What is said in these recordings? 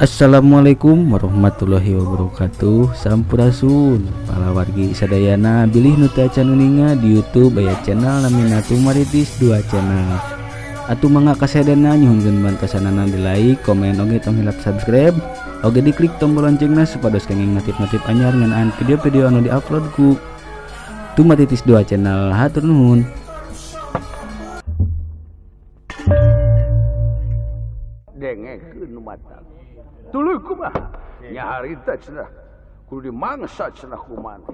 Assalamualaikum warahmatullahi wabarakatuh. Sampurasun para wargi sadayana, bilih nu teu acan uninga di YouTube aya channel namina Tumaritis 2 channel. Atuh mangga kasadayana nyuhunkeun bantosanana di like, komen, oge tong hilap subscribe, oge diklik tombol loncengna supados kenging notif-notif anyar ngeunaan video-video anu diupload ku Tumaritis 2 channel. Hatur nuhun. Dengekeun mata. Tuluy kumaha nya harita cenah kudu dimangsa cenah ku maneh.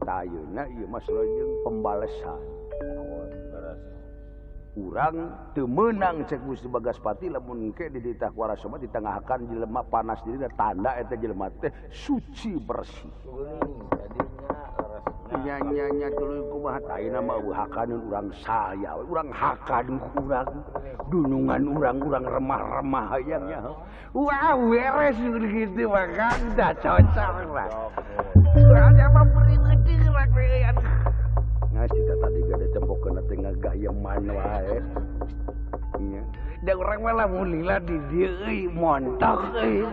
Tah ayeuna ieu mah jeung pembalesan. Urang teu meunang cek Gusti Bagaspati lamun engke dititah ku Arasoma ditengahakan jelema panas dirina tanda eta jelema teh suci bersih. Nya tuluy kumaha tah ayeuna mah eueuh hakaneun urang saya, urang hakan urang dunungan urang remah-remah hayang nya. Wah, beres gitu mah kan dah cocok lah. Urang mah beureuteuh rakyat. Ngasih tadi gak ada cempokeun teh ngagayeman wae. Nya. Da urang mah lamun lila di dieu euy montok euy.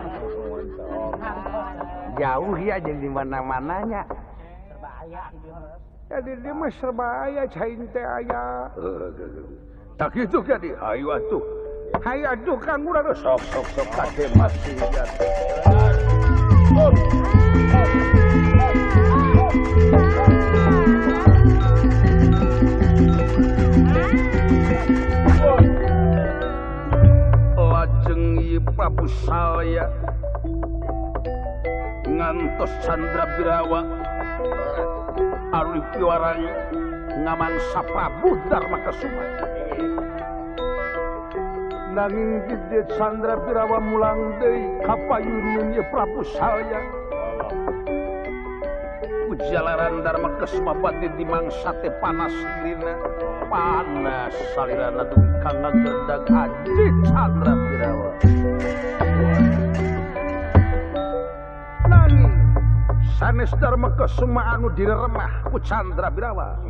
Jauh ya jadi di mana-mananya. Jadi dia mah serba aya cain teh aya. Tak kitu jadi hayu atuh. Hayu atuh kang urang sok sok sok kade masih atuh. Lajeng ieu Prabu Salya ngantos Candra Birawa anu piwarang ngamangsa Prabu Darma Kesuma. Nanging gede Candra Birawa mulang deui ka payunun ye Prabu Salya. Kujalaran Darma Kesuma bade dimangsa teh panas dirina. Panas salirana dugi ka ngagedag aji Candra Birawa. Nanging sanes Darma Kesuma anu diremah ku Candra Birawa.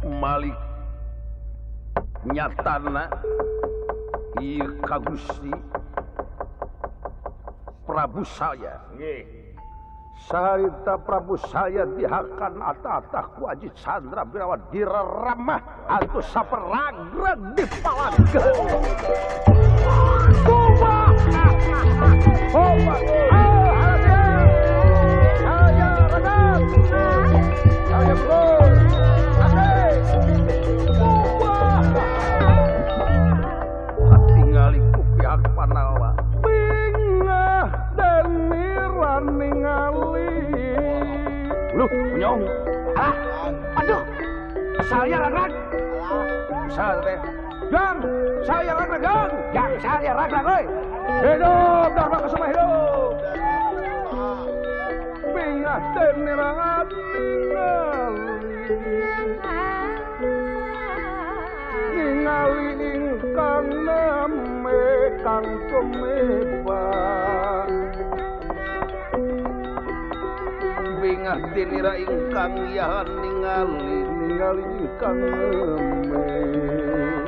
Malik nyatana ieu ka Gusti Prabu Salya. Saharita Prabu Salya dihakan atah-atah ku aji Candra Birawa diremah atuh saperagrag di palagan. Kumaha? Oh, tingali ku pihak Panawa bingah dan miran ningali. Luh, menyong. Ah, aduh. Saya ragrag. Saya teh. Gang, saya ragrag, gang. Gang, saya ragrag euy. Hidup Darma Kesuma hidup. Bingah dan miran ningali. Ningali ingkang name kang tumeba. Bingah dinira ingkang yahan ningali ningali ingkang name.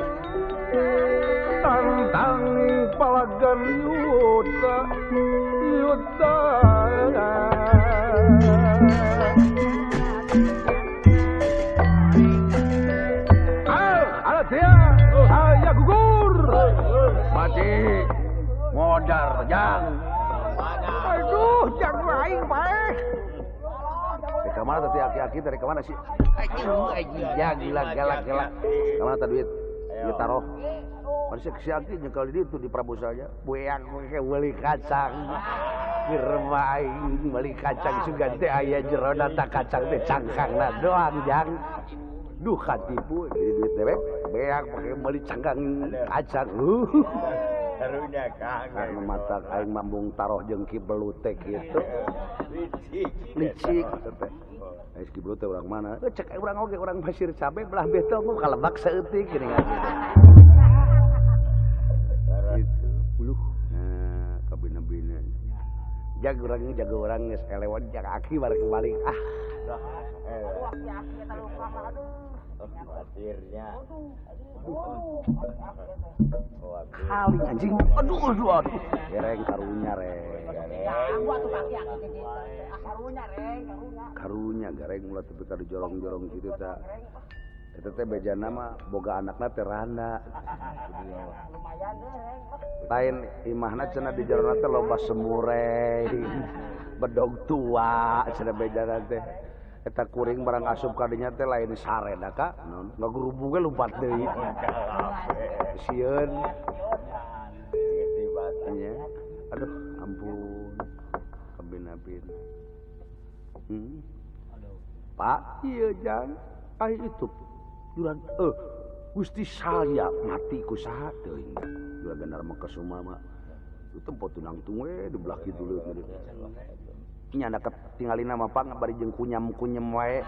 Tantanging palagan yuta yuta. Saya gugur. Mati. Modar jang. Aduh, jang aing bae. Dari kamana tadi aki-aki dari kamana sih? Anjing jang gila galak-galak. Kamana tadi duit? Duit taruh. Masih si aki nyekel di itu di Prabu Salya. Bueang beli kacang. Diremah aing beli kacang sugan teh aya jerona tak kacang teh cangkangna doang jang. Duh katipu jadi duit dewek beak pakai beli cangkang kacang. Karunya kang karena mata aing mambung taruh jeung ki belut teh kitu. Licik teh. Ais ki belut teh urang mana? Cek urang oge urang pasir cabe belah betong kalebak saeutik geuning aja. Gitu. Uluh. Nah, kabina-bina. Jaga urang geus elewon jak aki bareng balik. Ah. Aduh, aki-aki eta lupa mah aduh. Pasirnya. Kali anjing. Aduh aduh aduh. Gereng karunya reng. Karunya gereng ulah tepi ka dijorong-jorong kitu ta. Eta teh bejana mah boga anakna teh randa. Lain imahna cenah di jerona teh loba semureng, bedog tua cenah bejana teh. Eta kuring barang asup ka dinya teh lain sareda ka, ngagurubuge lumpat deui. Sieun. Nya. Aduh, ampun. Kabina-bina. Pak, ieu jang ai itu juran Gusti saya mati ku saha teuing. Juragan Darma Kesuma mah itu tempat tunang we di belah kidul leutik. Nya da katingalina mah Pak bari jeung kunyam-kunyem wae.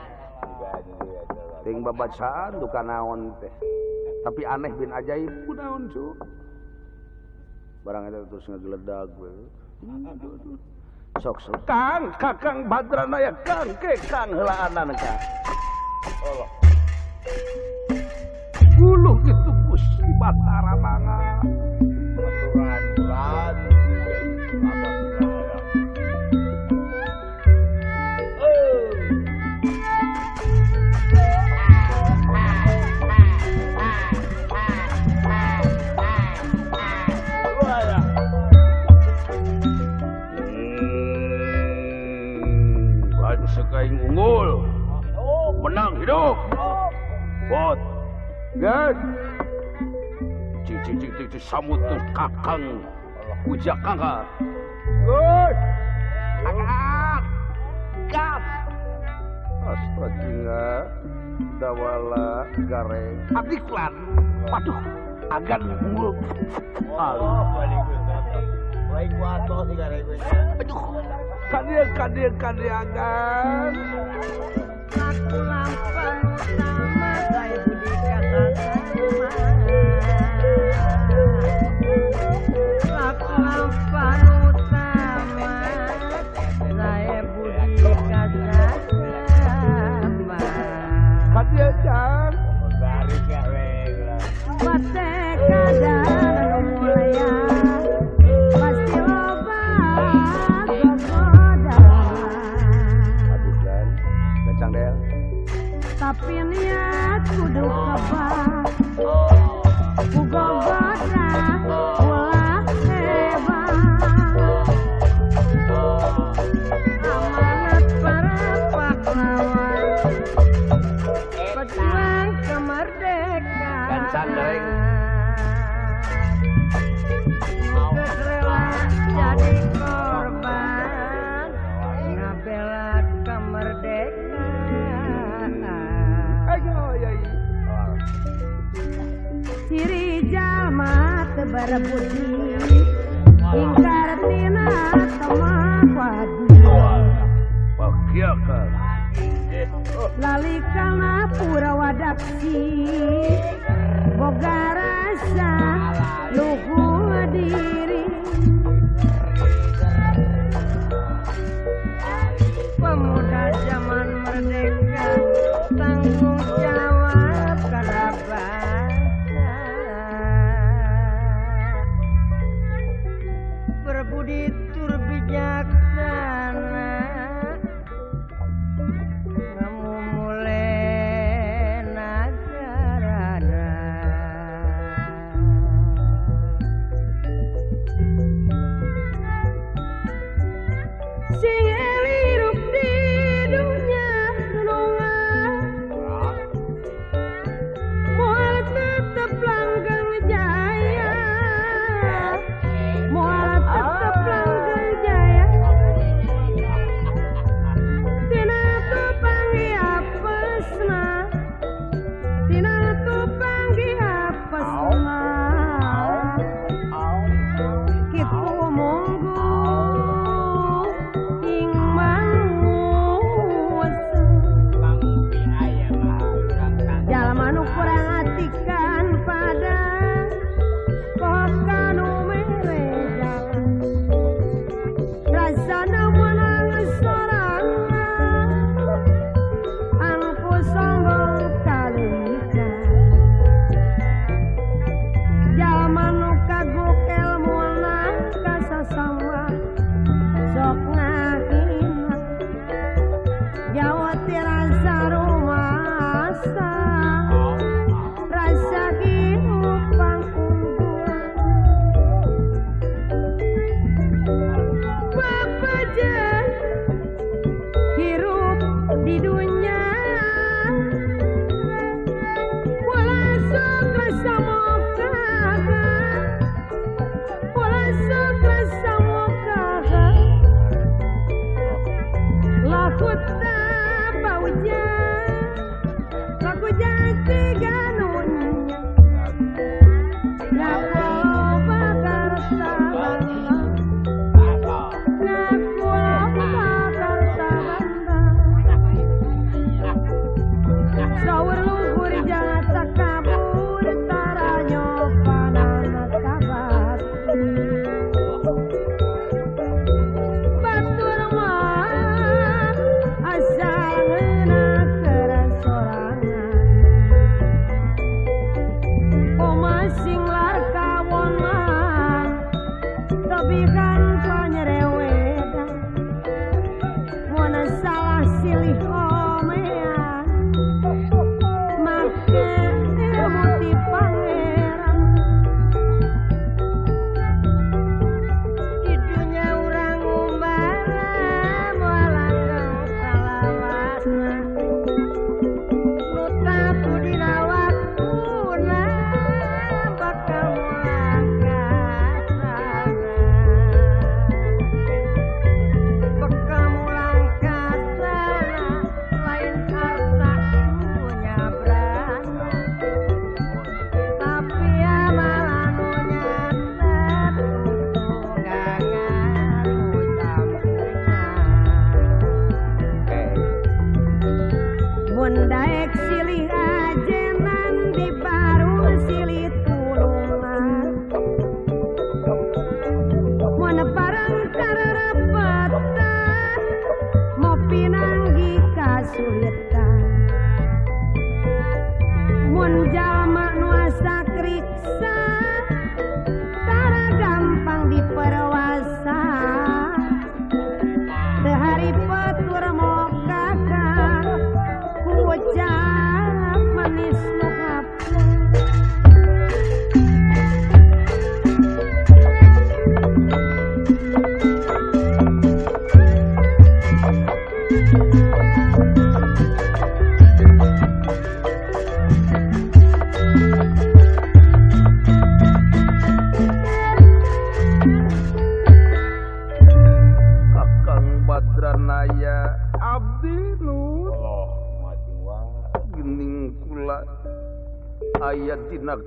Teuing babacaan duka naon teh. Tapi aneh bin ajaib kunaon cu. Barang eta terus ngageledag we. Aduh aduh. Sok sok Kang, Kakang Badrana ya Kang, ke Kang heulaanan Kang. Allah. Buluh itu Gusti Batara mangga. Aturan-aturan. Sekaing unggul menang hidup bot guys cik cik cik samut kakang ujak kakak guys kakak kap astaga dawala gareng abdi kuat waduh agan unggul aduh kadir kadir kadir agan aku lampang utama saya budi kata sama aku lampang utama saya budi kata sama kadir agan pate kadang mulai pasti loba. Tapi niat kudu kebak ku gogoda ulah hebat amanat para pahlawan pejuang kemerdekaan geus rela jadi korban ngabela kemerdekaan. Ciri jalma teu berbudi ingkar tina temah wadi lali kana purawadaksi boga rasa luhur diri pemuda zaman merdeka tanggung jawab kana bangsa berbudi tur bijaksana ngamumule nagarana.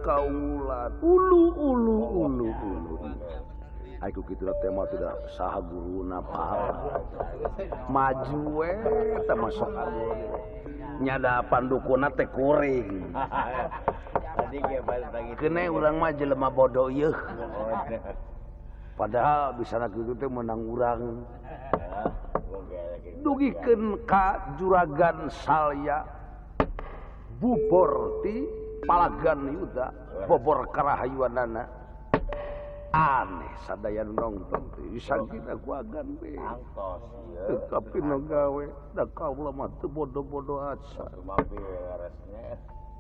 Kaulan ulu ulu ulu ulu aku kitu tema tidak saha guruna apa maju we teh masuk nyada pandukuna teh kuring kene urang mah jelema bodoh ieu padahal bisa kitu teh menang urang dugikeun ka juragan Salya bubor ti palagan Yuda bobor karahayuanana aneh sadaya nonton teh disangkina ku agan be tapi nu gawe da kaula mah teu bodoh-bodoh acan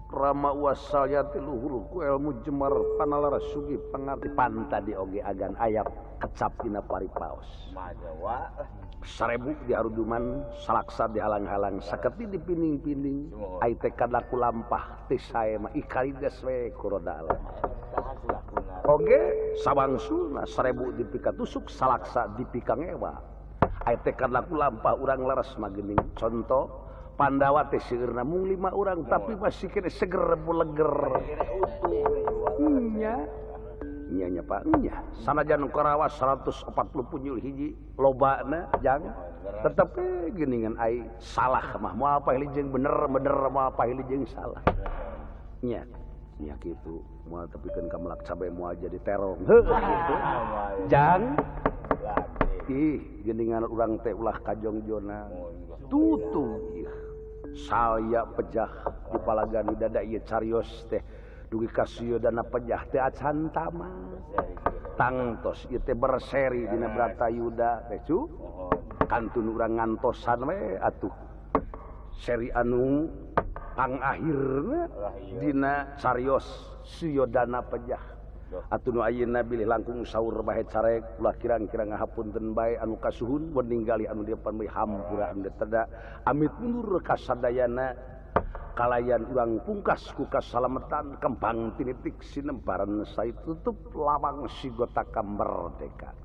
Rama wasalya ti luhur ku ilmu jemar panalara sugi pangarti pantadi oge agan ayap kecap dina paripaos sarebu diharuduman salaksa dihalang-halang saketi dipining-pining ai teh kadaku lampah teh sae mah ikarides we kuroda alam oge sawangsulna sarebu dipikatusuk salaksa dipikangewa ai teh kadaku lampah urang leres mah geuning contoh Pandawa teh seueurna mung 5 urang tapi masih kene seger buleger nya nya nya Pak nya sanajan Korawa 140 punyul hiji lobana jang tetep geuningan ai salah mah moal pahili jeung bener bener moal pahili jeung salah nya nya kitu moal tepikeun ka melak cabe moal jadi terong heuh kitu jang ih geuningan urang teh ulah kajongjonan tutung ih Salya pejah di palagan dada ieu carios teh dugi ka Suyodana pejah teh acan tamat tangtos ieu teh berseri dina Bratayuda teh cu kantun urang ngantosan we atuh seri anu pangahirna dina carios Suyodana pejah atuh nu ayeuna bilih langkung saur bae carek ulah kirang-kirang ngahapunten bae anu kasuhun meninggali anu depan bae hampura anu teda amit mundur ka sadayana kalayan urang pungkas ku kasalametan kembang tinitik sinembaran sae tutup lawang sigotaka merdeka.